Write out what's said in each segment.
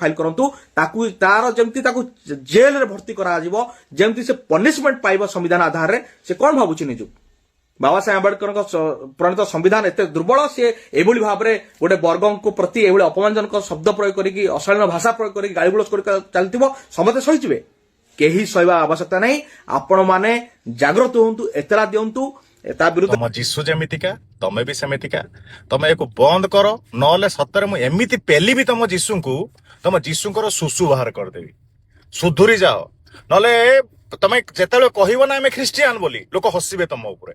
File କରନ୍ତୁ। ତାକୁ ତାର ଯେମିତି ତାକୁ ଜେଲରେ ଭର୍ତ୍ତି କରାଯିବ, ଯେମିତି ସେ ପନିଶମେଣ୍ଟ ପାଇବ ସମ୍ବିଧାନ ଆଧାରରେ। ସେ କଣ ଭାବୁଛି ନିଜକୁ? ବାବା ସାହେବ ଆମ୍ବେଦକରଙ୍କ ପ୍ରଣୀତ ସମ୍ବିଧାନ ଏତେ ଦୁର୍ବଳ, ସେ ଏଭଳି ଭାବରେ ଗୋଟେ ବର୍ଗଙ୍କ ପ୍ରତି ଏଭଳି ଅପମାନଜନକ ଶବ୍ଦ ପ୍ରୟୋଗ କରିକି, ଅଶାଳୀନ ଭାଷା ପ୍ରୟୋଗ କରିକି, ଗାଳିଗୁଲଜ କରିକି ଚାଲିଥିବ, ସମସ୍ତେ ସହିଯିବେ? କେହି ସହିବା ଆବଶ୍ୟକତା ନାହିଁ। ଆପଣମାନେ ଜାଗ୍ରତ ହୁଅନ୍ତୁ, ଏତଲା ଦିଅନ୍ତୁ ତା ବିରୁଦ୍ଧ। ତମ ଯୀଶୁ ଯେମିତିକା, ତମେ ବି ସେମିତିକା। ତମେ ଏକୁ ବନ୍ଦ କର, ନହେଲେ ସତରେ ମୁଁ ଏମିତି ପେଲିବି ତମ ଯୀଶୁଙ୍କୁ, ତମ ଯୀଶୁଙ୍କର ସୁସୁ ବାହାର କରିଦେବି। ସୁଧୁରି ଯାଅ, ନହେଲେ ତମେ ଯେତେବେଳେ କହିବ ନା ଆମେ ଖ୍ରୀଷ୍ଟିଆନ ବୋଲି, ଲୋକ ହସିବେ ତମ ଉପରେ।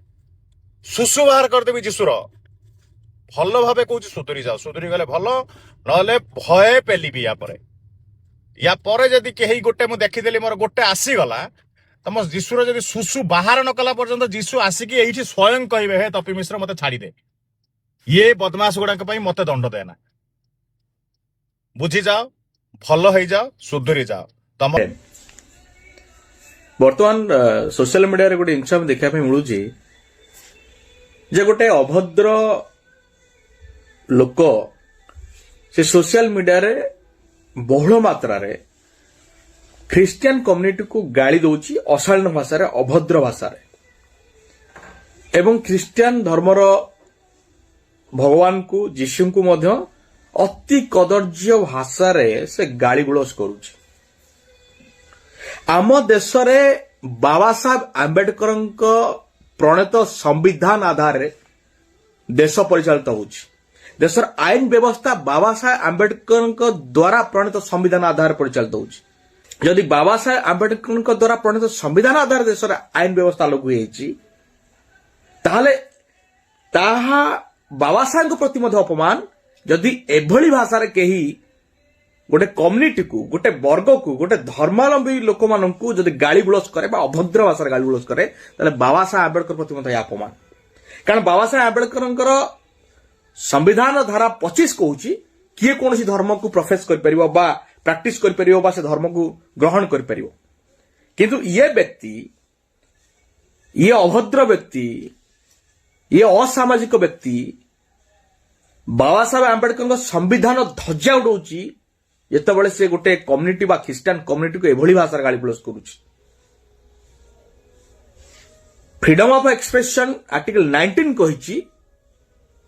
ସୁସୁ ବାହାର କରିଦେବି ଯୀଶୁର। ଭଲ ଭାବେ କହୁଛି, ସୁଧୁରି ଯାଅ। ସୁଧୁରି ଗଲେ ଭଲ, ନହେଲେ ଭଏ ପେଲିବି। ୟା ପରେ, ୟା ପରେ ଯଦି କେହି ଗୋଟେ ମୁଁ ଦେଖିଦେଲି, ମୋର ଗୋଟେ ଆସିଗଲା, ତମ ଯୀଶୁର ଯଦି ସୁସୁ ବାହାର ନ କଲା ପର୍ଯ୍ୟନ୍ତ, ଯୀଶୁ ଆସିକି ଏଇଠି ସ୍ୱୟଂ କହିବେ, "ହେ ତପି ମିଶ୍ର, ମତେ ଛାଡିଦେ, ଇଏ ବଦମାସ ଗୁଡାକ ପାଇଁ ମତେ ଦଣ୍ଡ ଦେନା।" ବୁଝିଯାଅ, ଭଲ ହେଇଯାଅ, ସୁଧୁରି ଯାଅ ତମ ବର୍ତ୍ତମାନ ସୋସିଆଲ ମିଡିଆରେ ଗୋଟେ ଜିନିଷ ଆମେ ଦେଖିବା ପାଇଁ ମିଳୁଛି ଯେ ଗୋଟେ ଅଭଦ୍ର ଲୋକ ସେ ସୋସିଆଲ ମିଡିଆରେ ବହୁଳ ମାତ୍ରାରେ ଖ୍ରୀଷ୍ଟିଆନ କମ୍ୟୁନିଟିକୁ ଗାଳି ଦଉଛି ଅଶାଳୀନ ଭାଷାରେ, ଅଭଦ୍ର ଭାଷାରେ ଏବଂ ଖ୍ରୀଷ୍ଟିଆନ ଧର୍ମର ଭଗବାନଙ୍କୁ, ଯୀଶୁଙ୍କୁ ମଧ୍ୟ ଅତି କଦର୍ଯ୍ୟ ଭାଷାରେ ସେ ଗାଳି ଗୁଲଜ କରୁଛି। ଆମ ଦେଶରେ ବାବା ସାହେବ ଆମ୍ବେଦକରଙ୍କ ପ୍ରଣୀତ ସମ୍ବିଧାନ ଆଧାରରେ ଦେଶ ପରିଚାଳିତ ହେଉଛି। ଦେଶର ଆଇନ ବ୍ୟବସ୍ଥା ବାବା ସାହେବ ଆମ୍ବେଦକରଙ୍କ ଦ୍ୱାରା ପ୍ରଣୀତ ସମ୍ବିଧାନ ଆଧାରରେ ପରିଚାଳିତ ହେଉଛି। ଯଦି ବାବା ସାହେବ ଆମ୍ବେଦକରଙ୍କ ଦ୍ୱାରା ପ୍ରଣୀତ ସମ୍ବିଧାନ ଆଧାରରେ ଦେଶର ଆଇନ ବ୍ୟବସ୍ଥା ଲାଗୁ ହେଇଛି, ତାହେଲେ ତାହା ବାବା ସାହେବଙ୍କ ପ୍ରତି ମଧ୍ୟ ଅପମାନ, ଯଦି ଏଭଳି ଭାଷାରେ କେହି ଗୋଟେ କମ୍ୟୁନିଟିକୁ, ଗୋଟେ ବର୍ଗକୁ, ଗୋଟେ ଧର୍ମାବଲମ୍ବୀ ଲୋକମାନଙ୍କୁ ଯଦି ଗାଳି ଗୁଲଜ କରେ ବା ଅଭଦ୍ର ଭାଷାରେ ଗାଳି ଗୁଲଜ କରେ, ତାହେଲେ ବାବା ସାହେବ ଆମ୍ବେଦକର ପ୍ରତି ମଧ୍ୟ ଏହା ଅପମାନ। କାରଣ ବାବା ସାହେବ ଆମ୍ବେଦକରଙ୍କର ସମ୍ବିଧାନ ଧାରା 25 କହୁଛି, କିଏ କୌଣସି ଧର୍ମକୁ ପ୍ରଫେସ କରିପାରିବ ବା ପ୍ରାକ୍ଟିସ କରିପାରିବ ବା ସେ ଧର୍ମକୁ ଗ୍ରହଣ କରିପାରିବ। କିନ୍ତୁ ଇଏ ବ୍ୟକ୍ତି, ଇଏ ଅଭଦ୍ର ବ୍ୟକ୍ତି, ଇଏ ଅସାମାଜିକ ବ୍ୟକ୍ତି ବାବା ସାହେବ ଆମ୍ବେଦକରଙ୍କ ସମ୍ବିଧାନ ଧଜ୍ଜା ଉଡଉଛି, ଯେତେବେଳେ ସେ ଗୋଟେ କମ୍ୟୁନିଟି ବା ଖ୍ରୀଷ୍ଟିଆନ କମ୍ୟୁନିଟିକୁ ଏଭଳି ଭାଷାରେ ଗାଳି ଗୁଲଜ କରୁଛି। ଫ୍ରିଡମ ଅଫ ଏକ୍ସପ୍ରେସନ ଆର୍ଟିକଲ 19 କହିଛି,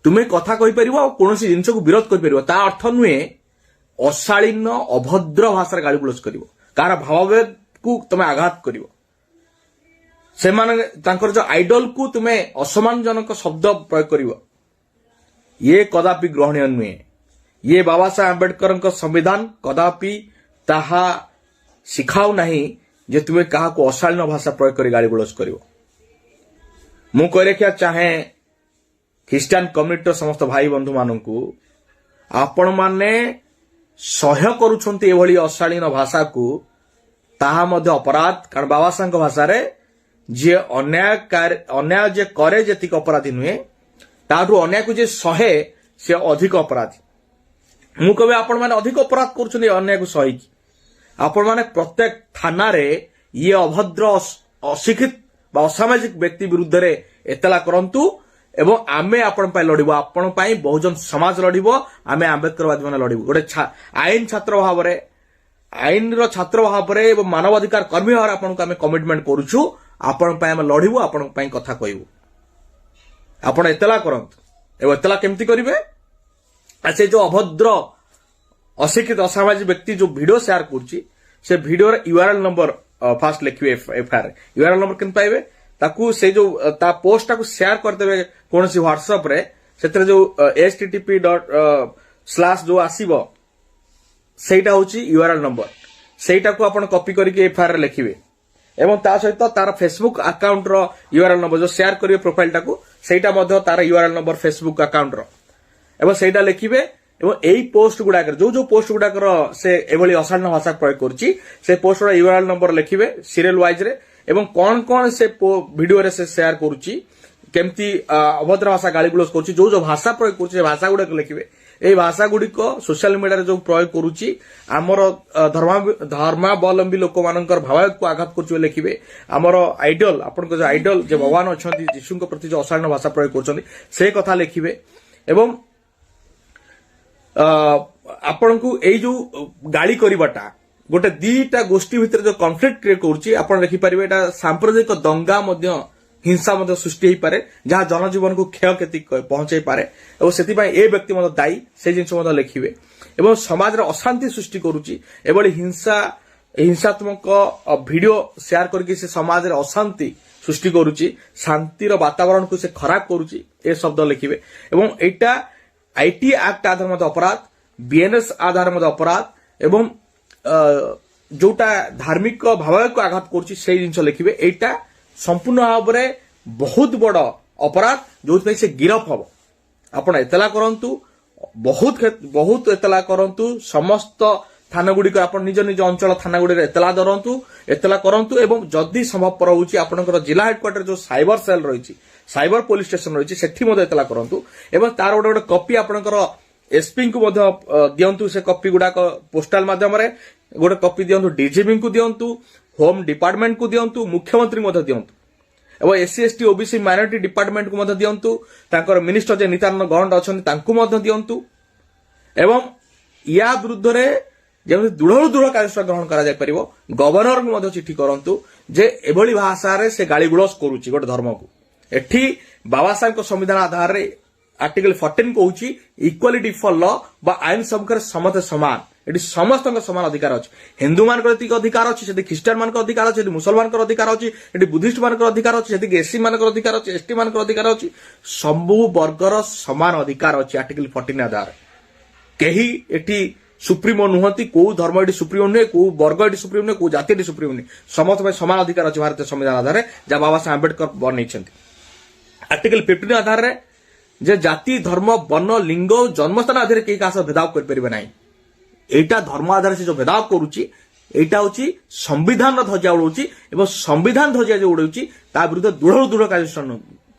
ତୁମେ କଥା କହିପାରିବ ଆଉ କୌଣସି ଜିନିଷକୁ ବିରୋଧ କରିପାରିବ। ତା ଅର୍ଥ ନୁହେଁ ଅଶାଳୀନ ଅଭଦ୍ର ଭାଷାରେ ଗାଳି ଗୁଲଜ କରିବ, କାହାର ଭାବାବେଗକୁ ତମେ ଆଘାତ କରିବ, ସେମାନେ ତାଙ୍କର ଯୋଉ ଆଇଡଲକୁ ତୁମେ ଅସମ୍ମାନଜନକ ଶବ୍ଦ ପ୍ରୟୋଗ କରିବ। ଇଏ କଦାପି ଗ୍ରହଣୀୟ ନୁହେଁ। ଇଏ ବାବା ସାହେବ ଆମ୍ବେଦକରଙ୍କ ସମ୍ବିଧାନ କଦାପି ତାହା ଶିଖାଉ ନାହିଁ ଯେ ତୁମେ କାହାକୁ ଅଶାଳୀନ ଭାଷା ପ୍ରୟୋଗ କରି ଗାଳି ଗୁଲଜ କରିବ। ମୁଁ କହି ରଖିବା ଚାହେଁ ଖ୍ରୀଷ୍ଟିଆନ କମ୍ୟୁନିଟିର ସମସ୍ତ ଭାଇ ବନ୍ଧୁମାନଙ୍କୁ, ଆପଣମାନେ ସହ୍ୟ କରୁଛନ୍ତି ଏଭଳି ଅଶାଳୀନ ଭାଷାକୁ, ତାହା ମଧ୍ୟ ଅପରାଧ। କାରଣ ବାବା ସାହେବଙ୍କ ଭାଷାରେ ଯିଏ ଅନ୍ୟାୟ ଅନ୍ୟାୟ ଯିଏ କରେ ଯେତିକି ଅପରାଧୀ ନୁହେଁ, ତାଠୁ ଅନ୍ୟାୟକୁ ଯିଏ ସହେ ସେ ଅଧିକ ଅପରାଧୀ। ମୁଁ କହିବି, ଆପଣମାନେ ଅଧିକ ଅପରାଧ କରୁଛନ୍ତି ଅନ୍ୟାୟକୁ ସହିକି। ଆପଣମାନେ ପ୍ରତ୍ୟେକ ଥାନାରେ ଇଏ ଅଭଦ୍ର, ଅଶିକ୍ଷିତ ବା ଅସାମାଜିକ ବ୍ୟକ୍ତି ବିରୁଦ୍ଧରେ ଏତଲା କରନ୍ତୁ ଏବଂ ଆମେ ଆପଣଙ୍କ ପାଇଁ ଲଢିବୁ। ଆପଣଙ୍କ ପାଇଁ ବହୁଜନ ସମାଜ ଲଢିବ। ଆମେ ଆମ୍ବେଦକରବାଦୀ ମାନେ ଲଢିବୁ। ଗୋଟେ ଆଇନ ଛାତ୍ର ଭାବରେ, ଆଇନର ଛାତ୍ର ଭାବରେ ଏବଂ ମାନବାଧିକାର କର୍ମୀ ଭାବରେ ଆପଣଙ୍କୁ ଆମେ କମିଟମେଣ୍ଟ କରୁଛୁ, ଆପଣଙ୍କ ପାଇଁ ଆମେ ଲଢିବୁ, ଆପଣଙ୍କ ପାଇଁ କଥା କହିବୁ। ଆପଣ ଏତଲା କରନ୍ତୁ। ଏବଂ ଏତଲା କେମିତି କରିବେ? ଆଉ ସେ ଯୋଉ ଅଭଦ୍ର, ଅଶିକ୍ଷିତ, ଅସାମାଜିକ ବ୍ୟକ୍ତି ଯୋଉ ଭିଡିଓ ସେୟାର କରୁଛି, ସେ ଭିଡିଓର ୟୁଆରଏଲ ନମ୍ବର ଫାଷ୍ଟ ଲେଖିବେ ଏଫଆଇଆର। ୟୁଆରଏଲ ନମ୍ବର କେମିତି ପାଇବେ? ତାକୁ ସେ ଯୋଉ ତା ପୋଷ୍ଟଟାକୁ ସେୟାର କରିଦେବେ କୌଣସି ହ୍ୱାଟ୍ସଆପ ରେ, ସେଥିରେ ଯୋଉ HTTP dot slash ଯୋଉ ଆସିବ, ସେଇଟା ହଉଛି ୟୁଆରଏଲ ନମ୍ବର। ସେଇଟାକୁ ଆପଣ କପି କରିକି ଏଫଆଇଆର ରେ ଲେଖିବେ ଏବଂ ତା ସହିତ ତାର ଫେସବୁକ୍ ଆକାଉଣ୍ଟର ୟୁଆରଏଲ ନମ୍ବର, ଯୋଉ ସେୟାର କରିବେ ପ୍ରୋଫାଇଲଟାକୁ, ସେଇଟା ମଧ୍ୟ ତାର ୟୁଆରଏଲ ନମ୍ବର ଫେସବୁକ୍ ଆକାଉଣ୍ଟର ଏବଂ ସେଇଟା ଲେଖିବେ। ଏବଂ ଏଇ ପୋଷ୍ଟ ଗୁଡାକରେ ଯୋଉ ଯୋଉ ପୋଷ୍ଟ ଗୁଡାକର ସେ ଏଭଳି ଅଶାଳୀନ ଭାଷା ପ୍ରୟୋଗ କରୁଛି, ସେ ପୋଷ୍ଟ ଗୁଡା ୟୁଆରଏଲ ନମ୍ବର ଲେଖିବେ ସିରିଏଲ ୱାଇଜ ରେ ଏବଂ କଣ କଣ ସେ ଭିଡିଓରେ ସେ ସେୟାର କରୁଛି, କେମିତି ଅଭଦ୍ର ଭାଷା ଗାଳିଗୁଲଜ କରୁଛି, ଯୋଉ ଯୋଉ ଭାଷା ପ୍ରୟୋଗ କରୁଛି, ସେ ଭାଷା ଗୁଡାକ ଲେଖିବେ। ଏଇ ଭାଷା ଗୁଡିକ ସୋସିଆଲ ମିଡିଆରେ ଯୋଉ ପ୍ରୟୋଗ କରୁଛି, ଆମର ଧର୍ମାବଲମ୍ବୀ ଲୋକମାନଙ୍କର ଭାବାବେଗକୁ ଆଘାତ କରୁଛି ବୋଲି ଲେଖିବେ। ଆମର ଆଇଡଲ, ଆପଣଙ୍କ ଯୋଉ ଆଇଡଲ ଯେ ଭଗବାନ ଅଛନ୍ତି, ଯୀଶୁଙ୍କ ପ୍ରତି ଯୋଉ ଅଶାଳୀନ ଭାଷା ପ୍ରୟୋଗ କରୁଛନ୍ତି, ସେ କଥା ଲେଖିବେ। ଏବଂ ଆପଣଙ୍କୁ ଏଇ ଯୋଉ ଗାଳି କରିବାଟା ଗୋଟେ ଦିଟା ଗୋଷ୍ଠୀ ଭିତରେ ଯୋଉ କନଫ୍ଲିକ୍ଟ କ୍ରିଏଟ କରୁଛି, ଆପଣ ଦେଖିପାରିବେ, ଏଇଟା ସାମ୍ପ୍ରଦାୟିକ ଦଙ୍ଗା ମଧ୍ୟ, ହିଂସା ମଧ୍ୟ ସୃଷ୍ଟି ହେଇପାରେ, ଯାହା ଜନଜୀବନକୁ କ୍ଷୟକ୍ଷତି ପହଞ୍ଚାଇ ପାରେ ଏବଂ ସେଥିପାଇଁ ଏ ବ୍ୟକ୍ତି ମଧ୍ୟ ଦାୟୀ, ସେ ଜିନିଷ ମଧ୍ୟ ଲେଖିବେ। ଏବଂ ସମାଜରେ ଅଶାନ୍ତି ସୃଷ୍ଟି କରୁଛି, ଏଭଳି ହିଂସାତ୍ମକ ଭିଡିଓ ସେୟାର କରିକି ସେ ସମାଜରେ ଅଶାନ୍ତି ସୃଷ୍ଟି କରୁଛି, ଶାନ୍ତିର ବାତାବରଣକୁ ସେ ଖରାପ କରୁଛି, ଏ ଶବ୍ଦ ଲେଖିବେ। ଏବଂ ଏଇଟା IT act ଆଧାର ମଧ୍ୟ ଅପରାଧ, ବିଏନଏସ୍ ଆଧାର ମଧ୍ୟ ଅପରାଧ ଏବଂ ଯୋଉଟା ଧାର୍ମିକ ଭାବକୁ ଆଘାତ କରୁଛି, ସେଇ ଜିନିଷ ଲେଖିବେ। ଏଇଟା ସମ୍ପୂର୍ଣ୍ଣ ଭାବରେ ବହୁତ ବଡ ଅପରାଧ, ଯୋଉଥିପାଇଁ ସେ ଗିରଫ ହବ। ଆପଣ ଏତଲା କରନ୍ତୁ, ବହୁତ ଏତଲା କରନ୍ତୁ। ସମସ୍ତ ଥାନା ଗୁଡ଼ିକ, ଆପଣ ନିଜ ନିଜ ଅଞ୍ଚଳ ଥାନା ଗୁଡ଼ିକରେ ଏତଲା ଧରନ୍ତୁ, ଏତଲା କରନ୍ତୁ। ଏବଂ ଯଦି ସମ୍ଭବପର ହେଉଛି, ଆପଣଙ୍କର ଜିଲ୍ଲା ହେଡକ୍ୱାର୍ଟର ଯୋଉ ସାଇବର ସେଲ୍ ରହିଛି, ସାଇବର ପୋଲିସ ଷ୍ଟେସନ ରହିଛି, ସେଠି ମଧ୍ୟ ଏତଲା କରନ୍ତୁ। ଏବଂ ତାର ଗୋଟେ ଗୋଟେ କପି ଆପଣଙ୍କର ଏସପିଙ୍କୁ ମଧ୍ୟ ଦିଅନ୍ତୁ। ସେ କପି ଗୁଡାକ ପୋଷ୍ଟାଲ ମାଧ୍ୟମରେ ଗୋଟେ କପି ଦିଅନ୍ତୁ, ଡିଜିପିଙ୍କୁ ଦିଅନ୍ତୁ, ହୋମ ଡିପାର୍ଟମେଣ୍ଟକୁ ଦିଅନ୍ତୁ, ମୁଖ୍ୟମନ୍ତ୍ରୀଙ୍କୁ ମଧ୍ୟ ଦିଅନ୍ତୁ ଏବଂ ଏସସି, ଏସଟି, ଓବିସି, ମାଇନରିଟି ଡିପାର୍ଟମେଣ୍ଟକୁ ମଧ୍ୟ ଦିଅନ୍ତୁ। ତାଙ୍କର ମିନିଷ୍ଟର ଯେ ନିତ୍ୟାନନ୍ଦ ଗଣ୍ଡ ଅଛନ୍ତି, ତାଙ୍କୁ ମଧ୍ୟ ଦିଅନ୍ତୁ। ଏବଂ ୟା ବିରୁଦ୍ଧରେ ଯେମିତି ଦୃଢ଼ରୁ ଦୃଢ଼ କାର୍ଯ୍ୟାନୁଷ୍ଠାନ ଗ୍ରହଣ କରାଯାଇପାରିବ, ଗଭର୍ଣ୍ଣରଙ୍କୁ ମଧ୍ୟ ଚିଠି କରନ୍ତୁ ଯେ ଏଭଳି ଭାଷାରେ ସେ ଗାଳିଗୁଲଜ କରୁଛି ଗୋଟେ ଧର୍ମକୁ। ଏଠି ବାବା ସାହେବଙ୍କ ସମ୍ବିଧାନ ଆଧାରରେ ଆର୍ଟିକଲ 14 କହୁଛି ଇକ୍ୱାଲିଟି ଫର ଲ ବା ଆଇନ ସମ୍ମୁଖରେ ସମସ୍ତେ ସମାନ। ଏଠି ସମସ୍ତଙ୍କ ସମାନ ଅଧିକାର ଅଛି। ହିନ୍ଦୁ ମାନଙ୍କର ଯେତିକି ଅଧିକାର ଅଛି, ସେତିକି ଖ୍ରୀଷ୍ଟିଆନ ମାନଙ୍କର ଅଧିକାର ଅଛି, ସେଠି ମୁସଲମାନଙ୍କର ଅଧିକାର ଅଛି, ଏଠି ବୁଦ୍ଧିଷ୍ଟ ମାନଙ୍କର ଅଧିକାର ଅଛି, ସେତିକି ଏସସି ମାନଙ୍କର ଅଧିକାର ଅଛି, ଏସଟି ମାନଙ୍କର ଅଧିକାର ଅଛି। ସବୁ ବର୍ଗର ସମାନ ଅଧିକାର ଅଛି ଆର୍ଟିକଲ 14 ଆଧାରରେ। କେହି ଏଠି ସୁପ୍ରିମୋ ନୁହନ୍ତି। କୋଉ ଧର୍ମ ଏଠି ସୁପ୍ରିମୋ ନୁହେଁ, କୋଉ ବର୍ଗ ଏଠି ସୁପ୍ରିମୋ ନୁହେଁ, କୋଉ ଜାତି ଏଠି ସୁପ୍ରିମୋ ନୁହେଁ। ସମସ୍ତଙ୍କ ପାଇଁ ସମାନ ଅଧିକାର ଅଛି ଭାରତୀୟ ସମ୍ବିଧାନ ଆଧାରରେ, ଯାହା ବାବା ସାହେବ ଆମ୍ବେଦକର ବନେଇଛନ୍ତି। ଆର୍ଟିକଲ 15 ଆଧାରରେ ଯେ ଜାତି, ଧର୍ମ, ବର୍ଣ୍ଣ, ଲିଙ୍ଗ ଓ ଜନ୍ମସ୍ଥାନ ଆଧାରରେ କେହି କାହା ସହ ଭେଦଭାବ କରିପାରିବେ ନାହିଁ। ଏଇଟା ଧର୍ମ ଆଧାରରେ ସେ ଯୋଉ ଭେଦଭାବ କରୁଛି, ଏଇଟା ହଉଛି ସମ୍ବିଧାନର ଧଜା ଉଡଉଛି। ଏବଂ ସମ୍ବିଧାନ ଧଜା ଯୋଉ ଉଡଉଛି, ତା ବିରୁଦ୍ଧରେ ଦୃଢ଼ରୁ ଦୃଢ଼ କାର୍ଯ୍ୟାନୁଷ୍ଠାନ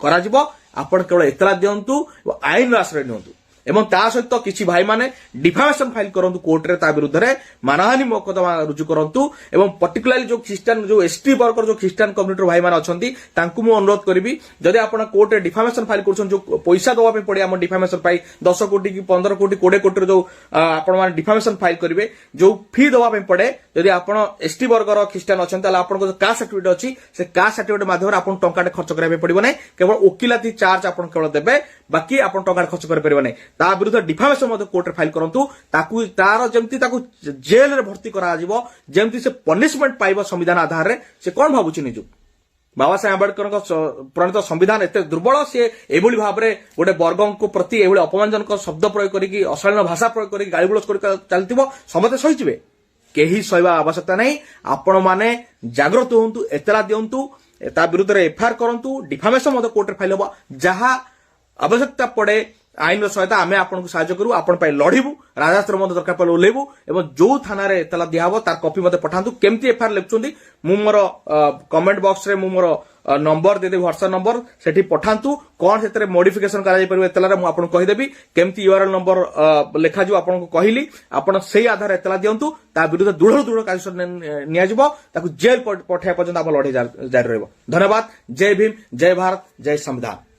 କରାଯିବ। ଆପଣ କେବଳ ଏତଲା ଦିଅନ୍ତୁ ଏବଂ ଆଇନର ଆଶ୍ରୟ ନିଅନ୍ତୁ। ଏବଂ ତା ସହିତ କିଛି ଭାଇମାନେ ଡିଫାମେସନ ଫାଇଲ କରନ୍ତୁ କୋର୍ଟରେ, ତା ବିରୁଦ୍ଧରେ ମାନହାନି ମକଦ୍ଦମା ରୁଜୁ କରନ୍ତୁ। ଏବଂ ପର୍ଟିକୁଲାରଲି ଯୋଉ ଖ୍ରୀଷ୍ଟିଆନ, ଯୋଉ ଏସଟି ବର୍ଗର, ଯୋଉ ଖ୍ରୀଷ୍ଟିଆନ କମ୍ୟୁନିଟିର ଭାଇମାନେ ଅଛନ୍ତି, ତାଙ୍କୁ ମୁଁ ଅନୁରୋଧ କରିବି, ଯଦି ଆପଣ କୋର୍ଟରେ ଡିଫାମେସନ ଫାଇଲ କରୁଛନ୍ତି, ଯୋଉ ପଇସା ଦେବା ପାଇଁ ପଡେ ଆମ ଡିଫାମେସନ ପାଇଁ, 10 କୋଟି କି 15 କୋଟି, 20 କୋଟିର ଯୋଉ ଆପଣମାନେ ଡିଫାମେସନ ଫାଇଲ କରିବେ, ଯୋଉ ଫି ଦେବା ପାଇଁ ପଡେ, ଯଦି ଆପଣ ଏସଟି ବର୍ଗର ଖ୍ରୀଷ୍ଟିଆନ ଅଛନ୍ତି, ତାହେଲେ ଆପଣଙ୍କ ଯୋଉ କାଷ୍ଟ ସାର୍ଟିଫିକେଟ ଅଛି, ସେ କାଷ୍ଟ ସାର୍ଟିଫିକେଟ ମାଧ୍ୟମରେ ଆପଣଙ୍କୁ ଟଙ୍କାଟେ ଖର୍ଚ୍ଚ କରିବା ପାଇଁ ପଡିବ ନାହିଁ। କେବଳ ଓକିଲାତି ଚାର୍ଜ ଆପଣ କେବଳ ଦେବେ, ବାକି ଆପଣ ଟଙ୍କାଟେ ଖର୍ଚ୍ଚ କରିପାରିବେ ନାହିଁ। ତା ବିରୁଦ୍ଧରେ ଡିଫାମେସନ ମଧ୍ୟ କୋର୍ଟରେ ଫାଇଲ କରନ୍ତୁ। ତାକୁ ତାର ଯେମିତି ତାକୁ ଜେଲରେ ଭର୍ତ୍ତି କରାଯିବ, ଯେମିତି ସେ ପନିଶମେଣ୍ଟ ପାଇବ ସମ୍ବିଧାନ ଆଧାରରେ। ସେ କଣ ଭାବୁଛି ନିଜକୁ? ବାବା ସାହେବ ଆମ୍ବେଦକରଙ୍କ ପ୍ରଣୀତ ସମ୍ବିଧାନ ଏତେ ଦୁର୍ବଳ, ସିଏ ଏଭଳି ଭାବରେ ଗୋଟେ ବର୍ଗଙ୍କ ପ୍ରତି ଏଭଳି ଅପମାନଜନକ ଶବ୍ଦ ପ୍ରୟୋଗ କରିକି, ଅଶାଳୀନ ଭାଷା ପ୍ରୟୋଗ କରିକି, ଗାଳିଗୁଲଜ କରି ଚାଲିଥିବ, ସମସ୍ତେ ସହିଯିବେ? କେହି ସହିବା ଆବଶ୍ୟକତା ନାହିଁ। ଆପଣମାନେ ଜାଗ୍ରତ ହୁଅନ୍ତୁ, ଏତଲା ଦିଅନ୍ତୁ, ତା ବିରୁଦ୍ଧରେ ଏଫଆଇଆର କରନ୍ତୁ, ଡିଫାମେସନ ମଧ୍ୟ କୋର୍ଟରେ ଫାଇଲ ହବ। ଯାହା ଆବଶ୍ୟକତା ପଡେ, ଆଇନର ସହାୟତା ଆମେ ଆପଣଙ୍କୁ ସାହାଯ୍ୟ କରିବୁ, ଆପଣ ପାଇଁ ଲଢିବୁ, ରାଜରାସ୍ତାରେ ମଧ୍ୟ ଦରକାର ପଡ଼ିଲେ ଓହ୍ଲେଇବୁ। ଏବଂ ଯୋଉ ଥାନାରେ ଏତଲା ଦିଆହବ, ତାର କପି ମୋତେ ପଠାନ୍ତୁ, କେମିତି ଏଫଆଇଆର ଲେଖୁଛନ୍ତି। ମୁଁ ମୋର କମେଣ୍ଟ ବକ୍ସରେ ମୁଁ ମୋର ନମ୍ବର ଦେଇଦେବି, ହ୍ୱାଟ୍ସଆପ ନମ୍ବର, ସେଠି ପଠାନ୍ତୁ। କଣ ସେଥିରେ ମଡିଫିକେସନ କରାଯାଇପାରିବ ଏତଲାରେ, ମୁଁ ଆପଣଙ୍କୁ କହିଦେବି। କେମିତି ୟୁଆରଏଲ ନମ୍ବର ଲେଖାଯିବ ଆପଣଙ୍କୁ କହିଲି। ଆପଣ ସେଇ ଆଧାରରେ ଏତଲା ଦିଅନ୍ତୁ। ତା ବିରୁଦ୍ଧରେ ଦୃଢ଼ ଦୃଢ଼ କାର୍ଯ୍ୟାନୁଷ୍ଠାନ ନିଆଯିବ। ତାକୁ ଜେଲ୍ ପଠାଇବା ପର୍ଯ୍ୟନ୍ତ ଆମ ଲଢେଇ ଜାରି ରହିବ। ଧନ୍ୟବାଦ। ଜୟ ଭୀମ, ଜୟ ଭାରତ, ଜୟ ସମ୍ବିଧାନ।